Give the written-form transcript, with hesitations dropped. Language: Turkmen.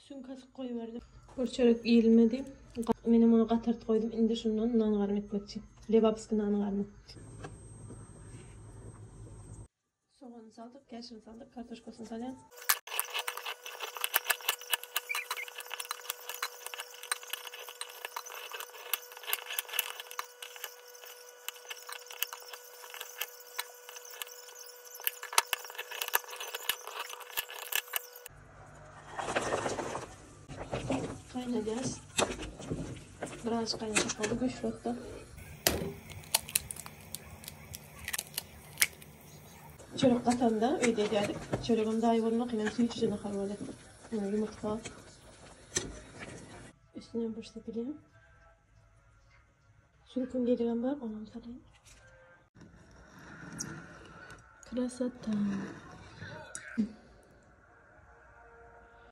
Süňk asyp goýberdim. Bir çörek iýilmedi. Menem ony gatartyp goýdum. Indi şundan nan garym etmekçi. Lebapski nan garymy. Soganyny saldyk, käşirini saldyk, kartoşkasyny salýan. Gaýnadýas. Birazajyk gaýnasak boldy, güýçli otda. Çörek gatanda öýde edýärdik. Çöregem daýy bolmak, hemem süýjüje nahar bolýar. Ýumurtga. Üstüne burç sepilýär. Süňküň geregem bar, onam salaýyn. Krasota.